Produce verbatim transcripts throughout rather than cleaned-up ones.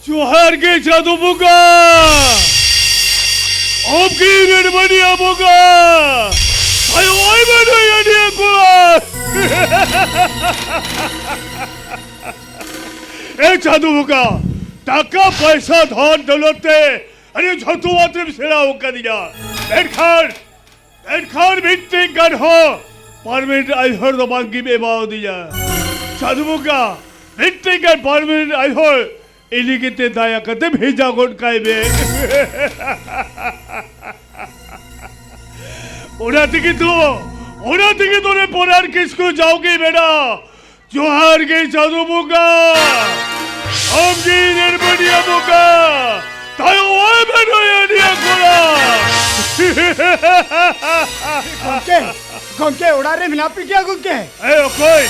ᱡᱚᱦᱟᱨ ᱜᱮ ᱪᱟᱸᱫᱚ ᱵᱚᱸᱜᱟ, ᱟᱢ ᱜᱮ ᱨᱮᱰᱢᱟᱹᱱᱤᱭᱟ ᱵᱚᱸᱜᱟ, ᱛᱟᱭᱚᱢ ᱟᱭ ᱢᱮ ᱱᱩᱭ ᱟᱹᱰᱤᱭᱟ ᱠᱚᱲᱟ᱾ ᱮ ᱪᱟᱸᱫᱚ ᱵᱚᱸᱜᱟ, ᱴᱟᱠᱟ ᱯᱚᱭᱥᱟ ᱫᱷᱚᱱ ᱫᱚᱞᱚᱛ ᱛᱮ ᱟᱹᱰᱤ ᱡᱷᱚᱛᱚᱣᱟᱜ ᱛᱮᱢ ᱥᱮᱬᱟ ᱟᱠᱟᱫᱤᱧᱟ, ᱢᱮᱱᱠᱷᱟᱱ ᱮᱱᱠᱷᱟᱱ ᱢᱤᱫᱴᱮᱱ ᱜᱟᱱ ᱦᱚᱸ ᱯᱟᱨᱢᱟᱱᱮᱱᱴ ᱟᱭᱦᱚᱲ ᱫᱚ ᱵᱟᱝ ᱜᱮᱢ ᱮᱢᱟᱣᱟᱫᱤᱧᱟ᱾ ᱥᱟᱹᱫᱷᱩ ᱵᱚᱸᱜᱟ, ᱢᱤᱫᱴᱮᱱ ᱜᱟᱱ ᱯᱟᱨᱢᱟᱱᱮᱱᱴ ᱟᱭᱦᱚᱲ ᱤᱫᱤ ᱠᱟᱛᱮ ᱫᱟᱭᱟ ᱠᱟᱛᱮ ᱵᱷᱮᱡᱟ ᱜᱚᱫ ᱠᱟᱭ ᱢᱮ᱾ ᱚᱱᱟ ᱛᱮᱜᱮ ᱛᱚ, ᱚᱱᱟ ᱛᱮᱜᱮ ᱛᱚ ᱨᱮ ᱯᱚᱨᱟᱱ ᱠᱤᱥᱠᱩ ᱡᱟᱣᱜᱮ ᱢᱮᱱᱟ, ᱡᱚᱦᱟᱨ ᱜᱮ ᱪᱟᱸᱫᱚ ᱵᱚᱸᱜᱟ, ᱟᱢ ᱜᱮ ᱨᱮᱰᱢᱟᱹᱱᱤᱭᱟ ᱵᱚᱸᱜᱟ, ᱛᱟᱭᱚᱢ ᱟᱭ ᱢᱮ ᱱᱩᱭ ᱟᱹᱰᱤᱭᱟ ᱠᱚᱲᱟ᱾ ᱜᱚᱢᱠᱮ, ᱜᱚᱢᱠᱮ, ᱚᱲᱟᱜ ᱨᱮ ᱢᱮᱱᱟᱜ ᱯᱮ ᱜᱮᱭᱟ ᱜᱚᱢᱠᱮ? ᱮ ᱚᱠᱚᱭ,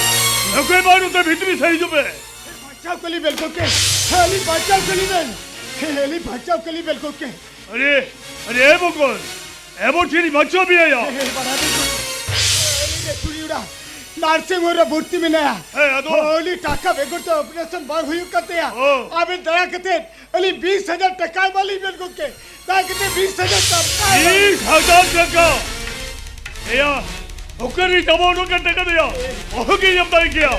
ᱚᱠᱚᱭ ᱵᱟᱝ ᱱᱚᱛᱮ ᱵᱷᱤᱛᱨᱤ ᱥᱮᱫ ᱦᱤᱡᱩᱜ ᱯᱮ᱾ ᱵᱟᱧᱪᱟᱣ ᱠᱟᱹᱞᱤ ᱵᱮᱱ ᱜᱚᱢᱠᱮ, ᱟᱹᱞᱤᱧ ᱵᱟᱧᱪᱟᱣ ᱠᱟᱹᱞᱤ ᱵᱮᱱ, ᱟᱹᱞᱤᱧ ᱵᱟᱧᱪᱟᱣ ᱠᱟᱹᱞᱤ ᱵᱮᱱ ᱜᱚᱢᱠᱮ᱾ ᱟᱨᱮ, ᱟᱨᱮ ᱮ ᱢᱚᱠᱚᱞ, ᱮᱢᱚᱱ ᱪᱮᱫ ᱤᱧ ᱵᱟᱧᱪᱟᱣ ᱢᱮᱭᱟ ᱭᱟ? ᱦᱮᱸ, ᱵᱟᱲᱟᱭ ᱫᱚ ᱟᱹᱞᱤᱧ ᱨᱮ ᱪᱩᱲᱤ ᱚᱲᱟᱜ ᱱᱟᱨᱥᱤᱝ ᱦᱳᱢ ᱨᱮ ᱵᱷᱚᱨᱛᱤ ᱢᱮᱱᱟᱭᱟ᱾ ᱦᱮᱸ, ᱟᱫᱚ? ᱩᱱᱤ ᱴᱟᱠᱟ ᱵᱮᱜᱚᱨ ᱛᱮ ᱚᱯᱟᱨᱮᱥᱚᱱ ᱵᱟᱝ ᱦᱩᱭᱩᱜ ᱠᱟᱱ ᱛᱟᱭᱟ᱾ ᱚ᱾ ᱟᱵᱮᱱ ᱫᱟᱭᱟ ᱠᱟᱛᱮ ᱟᱹᱞᱤᱧ ᱵᱤᱥ ᱦᱟᱡᱟᱨ ᱴᱟᱠᱟ ᱮᱢᱟᱞᱤᱧ ᱵᱮᱱ ᱜᱚᱢᱠᱮ, ᱫᱟᱭᱟ ᱠᱟᱛᱮ ᱵᱤᱥ ᱦᱟᱡᱟᱨ ᱴᱟᱠᱟ ᱮᱢᱟᱞᱤᱧ᱾ ᱵᱤᱥ ᱦᱟᱡᱟᱨ ᱴᱟᱠᱟ? ᱮᱭᱟ, ᱚᱠᱟᱨᱮ ᱧᱟᱢᱚᱜ ᱩᱱᱟᱹᱜ ᱜᱟᱱ ᱴᱟᱠᱟ ᱫᱚᱭᱟ? ᱚᱦᱚᱸ ᱜᱮ ᱧᱟᱢ ᱫᱟᱲᱮ ᱠᱮᱭᱟ᱾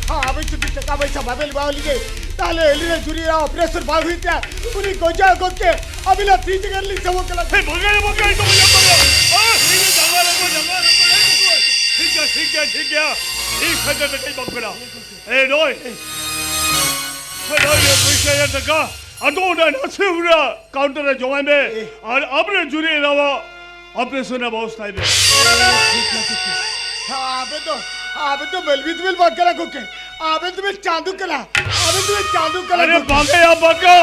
ᱦᱮᱸ, ᱟᱵᱮᱱ ᱡᱩᱫᱤ ᱴᱟᱠᱟ ᱯᱚᱭᱥᱟ ᱵᱟᱵᱮᱱ ᱮᱢᱟ ᱞᱤᱧᱟ, ᱛᱟᱦᱞᱮ ᱟᱹᱞᱤᱧ ᱨᱮ ᱡᱩᱨᱤ ᱨᱮ ᱚᱯᱟᱨᱮᱥᱚᱱ ᱵᱟᱝ ᱦᱩᱭᱩᱜ ᱛᱟᱭᱟ, ᱩᱱᱤ ᱜᱚᱡᱚᱜᱼᱟ ᱜᱚᱢᱠᱮ᱾ ᱟᱹᱵᱤᱱᱟᱜ ᱛᱤ ᱡᱟᱸᱜᱟ ᱨᱮᱞᱤᱧ ᱥᱟᱵᱚᱜ ᱠᱟᱱᱟ᱾ ᱦᱮᱸ, ᱵᱟᱝᱟ, ᱵᱟᱝᱟ, ᱤᱧ ᱫᱚ ᱵᱟᱹᱧ ᱧᱟᱢ ᱫᱟᱲᱮᱭᱟᱜᱼᱟ᱾ ᱟᱨ ᱤᱧ ᱫᱚ ᱡᱟᱸᱜᱟ ᱨᱮ, ᱡᱟᱸᱜᱟ ᱨᱮ, ᱡᱟᱸᱜᱟ ᱨᱮ᱾ ᱴᱷᱤᱠ ᱜᱮᱭᱟ, ᱴᱷᱤᱠ ᱜᱮᱭᱟ, ᱴᱷᱤᱠ ᱜᱮᱭᱟ᱾ ᱤᱧ ᱥᱟᱡᱟ ᱠᱟᱛᱮᱧ ᱵᱟᱢ ᱠᱟᱱᱟ᱾ ᱮ, ᱱᱚᱜᱼᱚᱭ᱾ ᱮ, ᱱᱚᱜᱼᱚᱭ ᱱᱤᱭᱟᱹ ᱯᱚᱭᱥᱟ ᱦᱟᱡᱟᱨ ᱴᱟᱠᱟ᱾ ᱟᱫᱚ ᱚᱱᱟ ᱱᱟᱨᱥᱤᱝ ᱦᱳᱢ ᱨᱮ ᱠᱟᱣᱩᱱᱴᱟᱨ ᱨᱮ ᱡᱚᱢᱟᱭ ᱢᱮ᱾ ᱮ᱾ ᱟᱨ ᱟᱢᱨᱮᱱ ᱡᱩᱨᱤ ᱮᱨᱟᱣᱟᱜ ᱚᱯᱟᱨᱮᱥᱚᱱ ᱨᱮ ᱵᱮᱵᱚᱥᱛᱷᱟᱭ ᱢᱮ᱾ ᱴᱷᱤᱠ ᱜᱮᱭᱟ, ᱴᱷᱤᱠ ᱜᱮᱭᱟ᱾ ᱟᱵᱮᱱ ᱫᱚ, ᱟᱵᱮᱱ ᱫᱚ ᱢᱟᱹᱱᱢᱤ ᱫᱚᱵᱮᱱ ᱵᱟᱝ ᱠᱟᱱᱟ ᱜᱚᱢᱠᱮ᱾ ᱟᱵᱮᱱ ᱫᱚᱵᱮᱱ ᱪᱟᱸᱫᱚ ᱠᱟᱱᱟ᱾ ᱟᱵᱮᱱ ᱫᱚᱵᱮᱱ ᱪᱟᱸᱫᱚ ᱠᱟᱱᱟ ᱟᱨᱮ ᱜᱚᱢᱠᱮ᱾ ᱵᱟᱝᱟ ᱭᱟ, ᱵᱟᱝᱟ᱾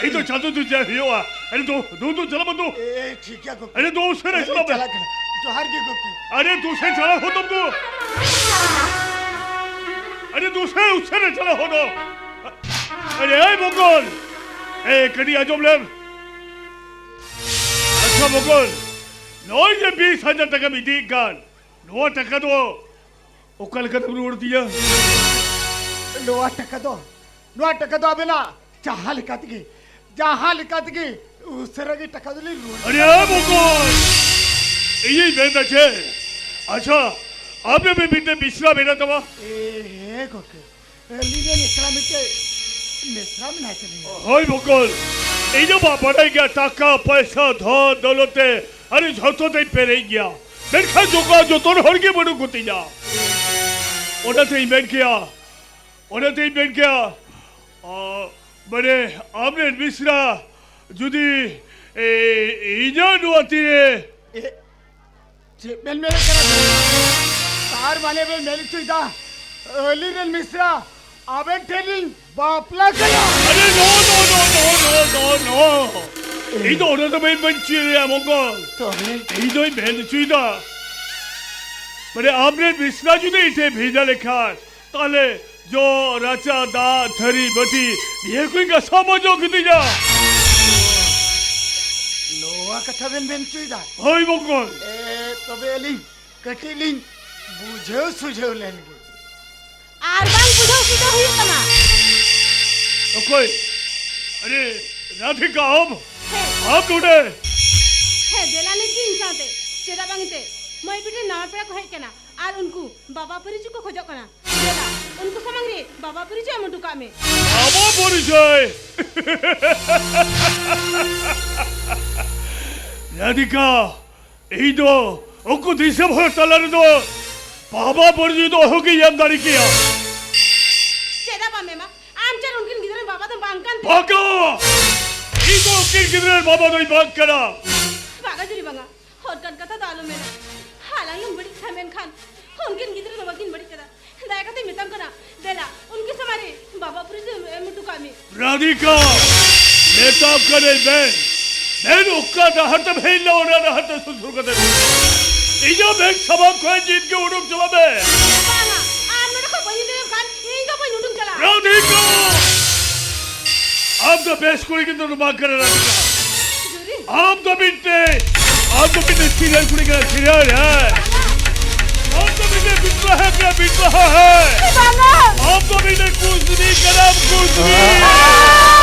ᱤᱧ ᱫᱚ ᱪᱟᱸᱫᱚ ᱫᱚ ᱪᱮᱫ ᱦᱩᱭᱩᱜᱼᱟ? ᱟᱨᱮ ᱫᱩ, ᱫᱩ, ᱫᱩ, ᱪᱟᱞᱟᱜ ᱢᱮ ᱫᱩ᱾ ᱮ, ᱮ, ᱴᱷᱤᱠ ᱜᱮᱭᱟ ᱜᱚᱢᱠᱮ᱾ ᱟᱨᱮ ᱫᱩ, ᱩᱥᱟᱹᱨᱟ ᱟᱹᱞᱤᱧ ᱪᱟᱞᱟᱜ ᱢᱮ᱾ ᱪᱟᱞᱟᱜ ᱠᱟᱱᱟ᱾ ᱡᱚᱦᱟᱨ ᱜᱮ ᱜᱚᱢᱠᱮ᱾ ᱟᱨᱮ ᱫᱩ, ᱩᱥᱟᱹᱨᱟ ᱪᱟᱞᱟᱜ ᱦᱚᱫᱚᱢ ᱫᱩ᱾ ᱟᱨᱮ ᱫᱩ, ᱩᱥᱟᱹᱨᱟ, ᱩᱥᱟᱹᱨᱟ ᱪᱟᱞᱟᱜ ᱦᱚᱫᱚᱢ᱾ ᱟᱨᱮ, ᱮᱭ ᱵᱚᱠᱚᱞ᱾ ᱮ, ᱠᱟᱹᱴᱤᱡ ᱟᱸᱡᱚᱢ ᱞᱮᱢ᱾ ᱟᱪᱪᱷᱟ ᱵᱚᱠᱚᱞ, ᱱᱚᱜᱼᱚᱭ ᱡᱮ ᱵᱤᱥ ᱦᱟᱡᱟᱨ ᱴᱟᱠᱟᱢ ᱤᱫᱤᱭᱮᱫ ᱠᱟᱱ, ᱱᱚᱣᱟ ᱴᱟᱠᱟ ᱫᱚ ᱚᱠᱟ ᱞᱮᱠᱟᱛᱮᱢ ᱨᱩᱣᱟᱹᱲ ᱛᱤᱧᱟ? ᱱᱚᱣᱟ ᱴᱟᱠᱟ ᱫᱚ, ᱱᱚᱣᱟ ᱴᱟᱠᱟ ᱫᱚ ᱟᱵᱮᱱᱟᱜ ᱡᱟᱦᱟᱸ ᱞᱮᱠᱟ ᱛᱮᱜᱮ, ᱡᱟᱦᱟᱸ ᱞᱮᱠᱟ ᱛᱮᱜᱮ ᱩᱥᱟᱹᱨᱟ ᱜᱮ ᱴᱟᱠᱟ ᱫᱚᱞᱤᱧ ᱨᱩᱣᱟᱹᱲ᱾ ᱟᱨᱮ ᱵᱚᱠᱚᱞ, ᱤᱧᱤᱧ ᱢᱮᱱᱫᱟ ᱪᱮᱫ? ᱟᱪᱪᱷᱟ, ᱟᱯᱮ ᱯᱮ ᱢᱤᱫᱴᱮᱱ ᱢᱤᱥᱨᱟ ᱢᱮᱱᱟᱜ ᱛᱟᱢᱟ? ᱮ, ᱦᱮᱸ ᱜᱚᱢᱠᱮ, ᱟᱹᱞᱤᱧ ᱨᱮᱱ ᱢᱤᱥᱨᱟ ᱢᱤᱫᱴᱮᱡ ᱢᱤᱥᱨᱟ ᱢᱮᱱᱟᱭ ᱛᱟᱹᱞᱤᱧᱟ᱾ ᱦᱳᱭ ᱵᱚᱠᱚᱞ, ᱤᱧ ᱫᱚ ᱵᱟᱯ ᱵᱟᱰᱟᱭ ᱜᱮᱭᱟ, ᱴᱟᱠᱟ ᱯᱚᱭᱥᱟ ᱫᱷᱚᱱ ᱫᱚᱞᱚᱛ ᱛᱮ ᱟᱨ ᱡᱷᱚᱛᱚ ᱛᱮᱧ ᱯᱮᱨᱮᱡ ᱜᱮᱭᱟ, ᱢᱮᱱᱠᱷᱟᱱ ᱡᱚᱜᱟᱣ ᱡᱚᱛᱚᱱ ᱦᱚᱲ ᱜᱮ ᱵᱟᱹᱱᱩᱜ ᱠᱚᱛᱤᱧᱟ᱾ ᱚᱱᱟᱛᱮᱧ ᱢᱮᱱ ᱠᱮᱭᱟ, ᱚᱱᱟᱛᱮᱧ ᱢᱮᱱ ᱠᱮᱭᱟ, ᱟ, ᱢᱟᱱᱮ, ᱟᱢᱨᱮᱱ ᱢᱤᱥᱨᱟ ᱡᱩᱫᱤ, ᱮ, ᱤᱧᱟᱹᱜ ᱱᱚᱣᱟ ᱛᱤᱨᱮ ᱮ, ᱪᱮᱫ ᱵᱮᱱ ᱢᱮᱱᱮᱫ ᱠᱟᱱᱟ? ᱛᱟᱨ ᱢᱟᱱᱮ ᱵᱮᱱ ᱢᱮᱱ ᱦᱚᱪᱚᱭᱮᱫᱟ ᱟᱹᱞᱤᱧ ᱨᱮᱱ ᱢᱤᱥᱨᱟ ᱟᱵᱮᱱ ᱴᱷᱮᱱ ᱞᱤᱧ ᱵᱟᱯᱞᱟ ᱠᱟᱱᱟ? ᱟᱨᱮ, no, no, no, no, no, no, no. ᱤᱧ ᱫᱚ ᱚᱱᱟ ᱫᱚ ᱵᱟᱹᱧ ᱢᱮᱱ ᱦᱚᱪᱚᱭᱮᱫᱟ, ᱢᱚᱝᱜᱚᱞ᱾ ᱛᱚᱵᱮ? ᱤᱧ ᱫᱚᱧ ᱢᱮᱱ ᱦᱚᱪᱚᱭᱮᱫᱟ, ᱢᱟᱱᱮ, ᱟᱢᱨᱮᱱ ᱢᱤᱥᱨᱟ ᱡᱩᱫᱤ ᱤᱧ ᱴᱷᱮᱱ ᱵᱷᱮᱡᱟ ᱞᱮᱠᱷᱟᱱ, ᱛᱟᱦᱞᱮ ᱡᱚᱜ, ᱨᱟᱪᱟ, ᱫᱟᱜ, ᱛᱷᱟᱹᱨᱤ, ᱵᱟᱹᱴᱤ, ᱱᱤᱭᱟᱹ ᱠᱚᱧ ᱜᱟᱥᱟᱣ ᱢᱟᱡᱟᱣ ᱠᱤᱫᱤᱧᱟ᱾ ᱱᱚᱣᱟ ᱠᱟᱛᱷᱟ ᱵᱮᱱ ᱢᱮᱱ ᱦᱚᱪᱚᱭᱮᱫᱟ? ᱦᱳᱭ, ᱢᱚᱝᱜᱚᱞ᱾ ᱮ, ᱛᱚᱵᱮ ᱟᱹᱞᱤᱧ ᱠᱟᱹᱴᱤᱡ ᱞᱤᱧ ᱵᱩᱡᱷᱟᱹᱣ ᱥᱩᱡᱷᱟᱹᱣ ᱞᱮᱱ ᱜᱮ᱾ ᱟᱨ ᱵᱟᱝ ᱵᱩᱡᱷᱟᱹᱣ ᱥᱩᱡᱷᱟᱹᱣ ᱦᱩᱭᱩᱜ ᱛᱟᱢᱟ᱾ ᱚᱠᱚᱭ? ᱟᱨᱮ, ᱨᱟᱫᱷᱤᱠᱟ, ᱟᱢ? ᱦᱮᱸ᱾ ᱟᱢ ᱱᱚᱰᱮ? ᱦᱮᱸ, ᱫᱮᱞᱟ ᱱᱤᱛ ᱜᱮ ᱤᱧ ᱥᱟᱶᱛᱮ᱾ ᱪᱮᱫᱟᱜ ᱵᱟᱝ ᱮᱱᱛᱮ? ᱢᱟᱹᱭ ᱵᱤᱴᱤ ᱱᱟᱣᱟ ᱯᱮᱲᱟ ᱠᱚ ᱦᱮᱡ ᱠᱟᱱᱟ᱾ ᱟᱨ ᱩᱱᱠᱩ ᱵᱟᱵᱟ ᱯᱚᱨᱤᱪᱚᱭ ᱠᱚ ᱠᱷᱚᱡᱚᱜ ᱠᱟᱱᱟ᱾ ᱫᱮᱞᱟ, ᱩᱱᱠᱩ ᱥᱟᱢᱟᱝ ᱨᱮ ᱵᱟᱵᱟ ᱯᱚᱨᱤᱪᱚᱭ ᱮᱢ ᱦᱚᱴᱚ ᱠᱟᱜ ᱢᱮ᱾ ᱵᱟᱵᱟ ᱯᱚᱨᱤᱪᱚᱭ? ᱨᱟᱫᱷᱤᱠᱟ, ᱤᱧ ᱫᱚ ᱩᱱᱠᱩ ᱫᱤᱥᱚᱢ ᱦᱚᱲ ᱛᱟᱞᱟ ᱨᱮᱫᱚ ᱵᱟᱵᱟ ᱯᱚᱨᱤᱪᱚᱭ ᱫᱚ ᱚᱦᱚᱜᱤᱧ ᱮᱢ ᱫᱟᱲᱮ ᱠᱮᱭᱟ᱾ ᱪᱮᱫᱟᱜ ᱵᱟᱢ ᱮᱢᱟ? ᱟᱢ ᱪᱮᱫ ᱩᱱᱠᱤᱱ ᱜᱤᱫᱽᱨᱟᱹ ᱨᱮᱱ ᱵᱟᱵᱟ ᱫᱚᱢ ᱵᱟᱝ ᱠᱟᱱ ᱛᱮ? ᱵᱟᱝᱟ! ᱤᱧ ᱫᱚ ᱩᱱᱠᱤᱱ ᱜᱤᱫᱽᱨᱟᱹ ᱨᱮᱱ ᱵᱟᱵᱟ ᱫᱚᱧ ᱵᱟᱝ ᱠᱟᱱᱟ᱾ ᱵᱟᱝᱟ ᱡᱩᱨᱤ ᱵᱟᱝᱟ, ᱚᱱᱠᱟᱱ ᱠᱟᱛᱷᱟ ᱫᱚ ᱟᱞᱚᱢ ᱢᱮᱱᱟ᱾ ᱦᱟᱞᱟᱝ ᱮᱢ ᱵᱟᱹᱲᱤᱡ ᱠᱷᱟᱱ, ᱢᱮᱱᱠᱷᱟᱱ ᱩᱱᱠᱤᱱ ᱜᱤᱫᱽᱨᱟᱹ ᱫᱚ ᱵᱟᱹᱠᱤᱱ ᱵᱟᱹᱲᱤᱡ ᱠᱟᱫᱟ᱾ ᱫᱟᱭᱟ ᱠᱟᱛᱮ ᱢᱮᱛᱟᱢ ᱠᱟᱱᱟ, ᱫᱮᱞᱟ, ᱩᱱᱠᱩ ᱥᱟᱢᱟᱝ ᱨᱮ ᱵᱟᱵᱟ ᱯᱚᱨᱤᱪᱚᱭ ᱮᱢ ᱦᱚᱴᱚ ᱠᱟᱜ ᱢᱮ᱾ ᱨᱟᱫᱷᱤᱠᱟ, ᱢᱮᱛᱟᱢ ᱠᱟᱹᱱᱟᱹᱧ ᱢᱮ, ᱢᱮᱱ ᱚᱠᱟ ᱰᱟᱦᱟᱨ ᱛᱮᱢ ᱦᱮᱡ ᱞᱮᱱᱟ, ᱚᱱᱟ ᱰᱟᱦᱟᱨ ᱛᱮ ᱥᱩᱥᱩᱨ ᱠᱟᱛᱮ ᱤᱧᱟᱹᱜ ᱢᱮᱫ ᱥᱟᱢᱟᱝ ᱠᱷᱚᱱ ᱱᱤᱛ ᱜᱮ ᱩᱰᱩᱠ ᱪᱟᱞᱟᱜ ᱢᱮ᱾ ᱵᱟᱝᱟ, ᱟᱢ ᱱᱚᱰᱮ ᱠᱷᱚᱱ ᱵᱟᱹᱧ ᱤᱫᱤ ᱞᱮᱢ ᱠᱷᱟᱱ ᱤᱧ ᱫᱚ ᱵᱟᱹᱧ ᱩᱰᱩᱠ ᱪᱟᱞᱟᱜᱼᱟ᱾ ᱨᱟᱫᱷᱤᱠᱟ! ᱟᱢ ᱫᱚ ᱵᱮᱥ ᱠᱩᱲᱤ ᱜᱤᱫᱽᱨᱟᱹ ᱫᱚ ᱵᱟᱝ ᱠᱟᱱᱟ, ᱨᱟᱫᱷᱤᱠᱟ᱾ ᱡᱩᱨᱤ? ᱟᱢ ᱫᱚ ᱢᱤᱫᱴᱮᱡ, ᱟᱢ ᱫᱚ ᱢᱤᱫᱴᱮᱡ serial ᱠᱩᱲᱤ ᱠᱟᱱᱟ, serial, ᱦᱮᱸ᱾ ᱟᱢ ᱫᱚ ᱢᱤᱫᱴᱮᱡ ᱵᱤᱫᱨᱳᱦᱤ ᱠᱟᱱᱟ, ᱵᱤᱫᱨᱳᱦᱤ, ᱦᱮᱸ᱾ ᱵᱟᱝᱟ᱾ ᱟᱢ ᱫᱚ ᱢᱤᱫᱴᱮᱡ ᱠᱩᱥᱱᱤ ᱠᱟᱱᱟᱢ, ᱠᱩᱥᱱᱤ᱾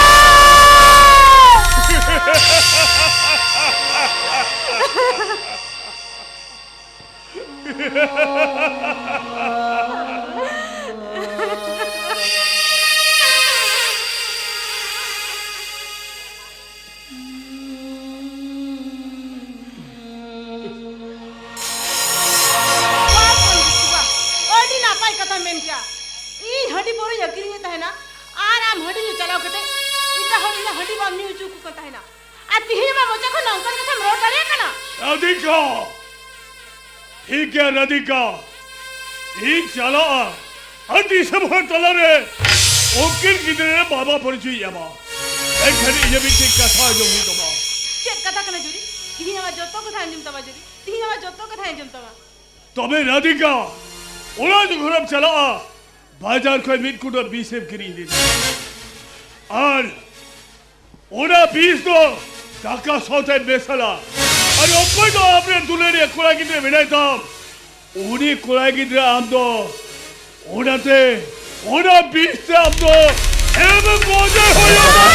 ᱵᱟᱦ ᱵᱚᱱ ᱵᱤᱥᱩᱣᱟ, ᱟᱹᱰᱤ ᱱᱟᱯᱟᱭ ᱠᱟᱛᱷᱟᱢ ᱢᱮᱱ ᱠᱮᱜᱼᱟ᱾ ᱤᱧ ᱦᱟᱺᱰᱤ ᱯᱟᱹᱣᱨᱟᱹᱧ ᱟᱹᱠᱷᱨᱤᱧᱮᱫ ᱛᱟᱦᱮᱱᱟ ᱟᱨ ᱟᱢ ᱦᱟᱺᱰᱤ ᱧᱩ ᱪᱟᱞᱟᱣ ᱠᱟᱛᱮ ᱮᱴᱟᱜ ᱦᱚᱲ ᱤᱧᱟᱹᱜ ᱦᱟᱺᱰᱤ ᱵᱟᱢ ᱧᱩ ᱦᱚᱪᱚ ᱟᱠᱚ ᱠᱟᱱ ᱛᱟᱦᱮᱱᱟ᱾ ᱟᱨ ᱛᱤᱦᱤᱧ ᱟᱢᱟᱜ ᱢᱚᱪᱟ ᱠᱷᱚᱱ ᱱᱚᱝᱠᱟᱱ ᱠᱟᱛᱷᱟᱢ ᱨᱚᱲ ᱫᱟᱲᱮᱭᱟᱜ ᱠᱟᱱᱟ? ᱨᱟᱫᱷᱤᱠᱟ! ᱴᱷᱤᱠ ᱜᱮᱭᱟ ᱨᱟᱫᱷᱤᱠᱟ, ᱤᱧ ᱪᱟᱞᱟᱜᱼᱟ ᱟᱨ ᱫᱤᱥᱚᱢ ᱦᱚᱲ ᱛᱟᱞᱟᱨᱮ ᱩᱱᱠᱤᱱ ᱜᱤᱫᱽᱨᱟᱹ ᱨᱮ ᱵᱟᱵᱟ ᱯᱚᱨᱤᱪᱚᱭ ᱮᱢᱟ᱾ ᱮᱱᱠᱷᱟᱱ ᱤᱧᱟᱹᱜ ᱢᱤᱫᱴᱮᱱ ᱠᱟᱛᱷᱟ ᱟᱸᱡᱚᱢ ᱦᱩᱭᱩᱜ ᱛᱟᱢᱟ᱾ ᱪᱮᱫ ᱠᱟᱛᱷᱟ ᱠᱟᱱᱟ ᱡᱩᱨᱤ? ᱛᱤᱦᱤᱧ ᱟᱢᱟᱜ ᱡᱚᱛᱚ ᱠᱟᱛᱷᱟ ᱟᱸᱡᱚᱢ ᱛᱟᱢᱟ ᱡᱩᱨᱤ, ᱛᱤᱦᱤᱧ ᱟᱢᱟᱜ ᱡᱚᱛᱚ ᱠᱟᱛᱷᱟ ᱟᱸᱡᱚᱢ ᱛᱟᱢᱟ᱾ ᱛᱚᱵᱮ ᱨᱟᱫᱷᱤᱠᱟ, ᱚᱲᱟᱜ ᱡᱚᱠᱷᱚᱱᱮᱢ ᱪᱟᱞᱟᱜᱼᱟ, ᱵᱟᱡᱟᱨ ᱠᱷᱚᱱ ᱢᱤᱫ ᱠᱩᱴᱟᱹ ᱵᱤᱥ ᱮᱢ ᱠᱤᱨᱤᱧ ᱤᱫᱤ ᱢᱮ᱾ ᱟᱨ ᱚᱱᱟ ᱵᱤᱥ ᱫᱚ ᱫᱟᱠᱟ ᱥᱟᱶᱛᱮ ᱢᱮᱥᱟᱞᱟ᱾ ᱟᱨ ᱚᱠᱚᱭ ᱫᱚ ᱟᱢᱨᱮᱱ ᱫᱩᱞᱟᱹᱲᱤᱭᱟᱹ ᱠᱚᱲᱟ ᱜᱤᱫᱽᱨᱟᱹ ᱢᱮᱱᱟᱭ ᱛᱟᱢ, ᱩᱱᱤ ᱠᱚᱲᱟ ᱜᱤᱫᱽᱨᱟᱹ ᱟᱢ ᱫᱚ ᱚᱱᱟᱛᱮ, ᱚᱱᱟ ᱵᱤᱥ ᱛᱮ ᱟᱢ ᱫᱚ ᱮᱢ ᱜᱚᱡᱮ ᱦᱩᱭᱩᱜᱼᱟ᱾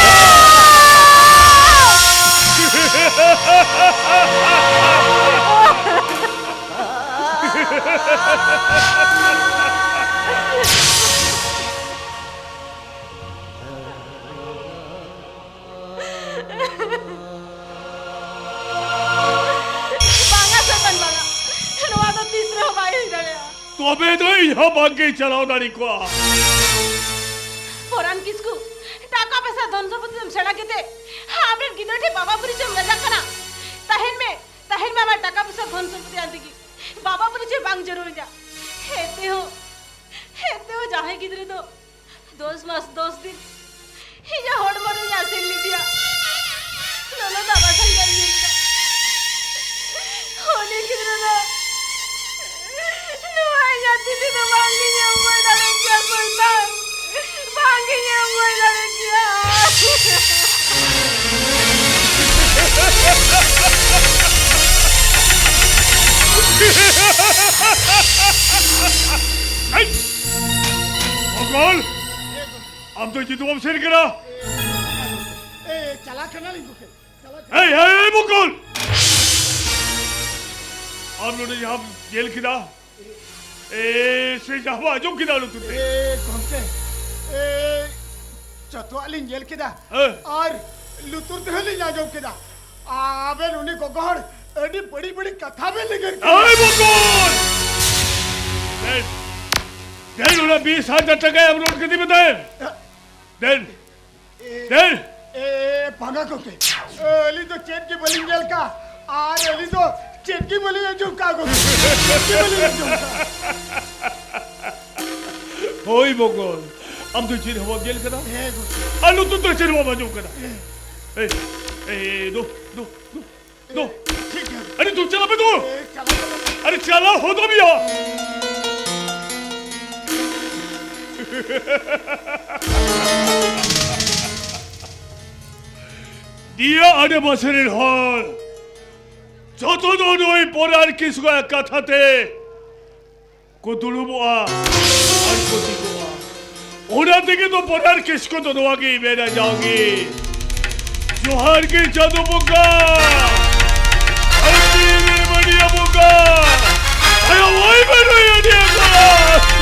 ᱵᱟᱝᱟ ᱥᱚᱭᱛᱟᱱ, ᱵᱟᱝᱟ᱾ ᱱᱚᱣᱟ ᱫᱚ ᱛᱤᱥ ᱨᱮᱦᱚᱸ ᱵᱟᱭ ᱦᱩᱭ ᱫᱟᱲᱮᱭᱟᱜᱼᱟ᱾ ᱛᱚᱵᱮ ᱫᱚ ᱤᱧ ᱦᱚᱸ ᱵᱟᱝ ᱜᱤᱧ ᱪᱟᱞᱟᱣ ᱫᱟᱲᱮ ᱠᱚᱣᱟ᱾ ᱯᱚᱨᱟᱱ ᱠᱤᱥᱠᱩ, ᱴᱟᱠᱟ ᱯᱚᱭᱥᱟ ᱫᱷᱚᱱ ᱥᱚᱢᱯᱚᱛᱤ ᱛᱮᱢ ᱥᱮᱬᱟ ᱠᱮᱛᱮ ᱟᱢᱨᱮᱱ ᱜᱤᱫᱽᱨᱟᱹ ᱴᱷᱮᱱ ᱵᱟᱵᱟ ᱯᱚᱨᱤᱪᱚᱭ ᱮᱢ ᱞᱟᱡᱟᱜ ᱠᱟᱱᱟ᱾ ᱛᱟᱦᱮᱱ ᱢᱮ, ᱛᱟᱦᱮᱱ ᱢᱮ ᱟᱢᱟᱜ ᱴᱟᱠᱟ ᱯᱚᱭᱥᱟ ᱫᱷᱚᱱ ᱥᱚᱢᱯᱚᱛᱤ ᱟᱱ ᱛᱮᱜᱮ᱾ ᱵᱟᱵᱟ ᱯᱚᱨᱤᱪᱚᱭ ᱵᱟᱝ ᱡᱟᱹᱨᱩᱲ ᱤᱧᱟ᱾ ᱮᱱᱛᱮ ᱦᱚᱸ, ᱮᱱᱛᱮ ᱦᱚᱸ ᱡᱟᱦᱟᱸᱭ ᱜᱤᱫᱽᱨᱟᱹ ᱫᱚ ᱫᱚᱥ ᱢᱟᱥ ᱫᱚᱥ ᱫᱤᱱ ᱤᱧᱟᱹᱜ ᱦᱚᱲᱢᱚ ᱨᱮᱧ ᱟᱥᱮᱱ ᱞᱮᱫᱮᱭᱟ᱾ ᱞᱚᱞᱚ ᱫᱟᱜ ᱵᱟᱥᱟᱝ ᱫᱟᱜ ᱤᱧ ᱧᱩ ᱞᱮᱫᱟ᱾ ᱩᱱᱤ ᱜᱤᱫᱽᱨᱟᱹ ᱫᱚ ᱱᱚᱣᱟ ᱤᱧᱟᱹᱜ ᱛᱤ ᱛᱮᱫᱚ ᱵᱟᱝ ᱤᱧ ᱟᱹᱜᱩ ᱫᱟᱲᱮ ᱠᱮᱭᱟ ᱥᱚᱭᱛᱟᱱ᱾ ᱵᱟᱝ ᱤᱧ ᱟᱹᱜᱩ ᱫᱟᱲᱮ ᱠᱮᱭᱟ᱾ ᱮᱭ! ᱢᱚᱜᱚᱞ! ᱟᱢ ᱫᱚ ᱡᱩᱫᱟᱹ ᱵᱟᱢ ᱥᱮᱱ ᱠᱟᱱᱟ? ᱮ, ᱪᱟᱞᱟᱜ ᱠᱟᱱᱟᱞᱤᱧ ᱜᱚᱢᱠᱮ, ᱪᱟᱞᱟᱜ ᱠᱟᱱᱟ᱾ ᱮᱭ, ᱮᱭ, ᱮᱭ, ᱢᱚᱜᱚᱞ! ᱟᱢ ᱱᱚᱰᱮ ᱡᱟᱦᱟᱸᱢ ᱧᱮᱞ ᱠᱮᱫᱟ, ᱮ, ᱥᱮ ᱡᱟᱦᱟᱸ ᱟᱸᱡᱚᱢ ᱠᱮᱫᱟ ᱞᱩᱛᱩᱨ ᱛᱮ? ᱮ, ᱜᱚᱢᱠᱮ, ᱮ, ᱡᱚᱛᱚᱣᱟᱜ ᱞᱤᱧ ᱧᱮᱞ ᱠᱮᱫᱟ᱾ ᱦᱮᱸ᱾ ᱟᱨ ᱞᱩᱛᱩᱨ ᱛᱮᱦᱚᱸ ᱞᱤᱧ ᱟᱸᱡᱚᱢ ᱠᱮᱫᱟ᱾ ᱟᱵᱮᱱ ᱩᱱᱤ ᱜᱚᱜᱚ ᱦᱚᱲ ᱟᱹᱰᱤ ᱵᱟᱹᱲᱤᱡ ᱵᱟᱹᱲᱤᱡ ᱠᱟᱛᱷᱟ ᱵᱮᱱ ᱞᱟᱹᱭ ᱠᱮᱫᱟ᱾ ᱮᱭ ᱵᱚᱠᱚᱞ! ᱫᱮᱱ, ᱫᱮᱱ, ᱚᱱᱟ ᱵᱤᱥ ᱦᱟᱡᱟᱨ ᱴᱟᱠᱟ ᱮᱢ ᱨᱩᱣᱟᱹᱲ ᱠᱟᱹᱛᱤᱧ ᱢᱮ ᱫᱮᱱ᱾ ᱫᱮᱱ, ᱮ, ᱫᱮᱱ᱾ ᱮ, ᱵᱟᱝᱟ ᱜᱚᱢᱠᱮ, ᱟᱹᱞᱤᱧ ᱫᱚ ᱪᱮᱫ ᱜᱮ ᱵᱟᱹᱞᱤᱧ ᱧᱮᱞ ᱠᱟᱜᱼᱟ, ᱟᱨ ᱟᱹᱞᱤᱧ ᱫᱚ ᱪᱮᱫ ᱜᱮ ᱵᱟᱹᱞᱤᱧ ᱟᱸᱡᱚᱢ ᱠᱟᱜᱼᱟ ᱜᱚᱢᱠᱮ, ᱪᱮᱫ ᱜᱮ ᱵᱟᱹᱞᱤᱧ ᱟᱸᱡᱚᱢ ᱠᱟᱜᱼᱟ᱾ ᱦᱳᱭ ᱵᱚᱠᱚᱞ, ᱟᱢ ᱫᱚ ᱪᱮᱫ ᱦᱚᱸ ᱵᱟᱢ ᱧᱮᱞ ᱠᱟᱫᱟ? ᱦᱮᱸ ᱜᱚᱢᱠᱮ᱾ ᱟᱨ ᱞᱩᱛᱩᱨ ᱛᱮ ᱪᱮᱫ ᱦᱚᱸ ᱵᱟᱢ ᱟᱸᱡᱚᱢ ᱠᱟᱫᱟ? ᱦᱮᱸ᱾ ᱮᱭ, ᱮᱭ, ᱫᱩ, ᱫᱩ, ᱫᱩ, ᱫᱩ᱾ ᱴᱷᱤᱠ ᱜᱮᱭᱟ᱾ ᱟᱨᱮ ᱫᱩ, ᱪᱟᱞᱟᱜ ᱢᱮ ᱫᱩ᱾ ᱮ, ᱪᱟᱞᱟᱜ ᱢᱮ᱾ ᱟᱨᱮ ᱪᱟᱞᱟᱣ ᱦᱚᱫᱚᱜ ᱢᱮᱭᱟ᱾ ᱫᱤᱭᱟ ᱟᱰᱮ ᱯᱟᱥᱮ ᱨᱮᱱ ᱦᱚᱲ ᱡᱚᱛᱚ ᱫᱚ ᱱᱩᱭ ᱯᱚᱨᱟᱨ ᱠᱤᱥᱠᱩᱣᱟᱜ ᱠᱟᱛᱷᱟ ᱛᱮ ᱠᱚ ᱫᱩᱲᱩᱵᱚᱜᱼᱟ ᱟᱨ ᱠᱚ ᱛᱤᱸᱜᱩᱜᱼᱟ᱾ ᱚᱱᱟ ᱛᱮᱜᱮ ᱫᱚ ᱯᱚᱨᱟᱨ ᱠᱤᱥᱠᱩ ᱫᱚ ᱱᱚᱣᱟ ᱜᱮᱭ ᱢᱮᱱᱟ ᱡᱟᱣᱜᱮ, ᱡᱚᱦᱟᱨ ᱜᱮ ᱪᱟᱸᱫᱚ ᱵᱚᱸᱜᱟ, ᱟᱹᱰᱤ ᱨᱮ ᱢᱟᱹᱱᱤᱭᱟ ᱵᱚᱸᱜᱟ, ᱟᱭᱳ ᱳᱭ ᱢᱟᱹᱱᱤᱭᱟ ᱵᱚᱸᱜᱟ᱾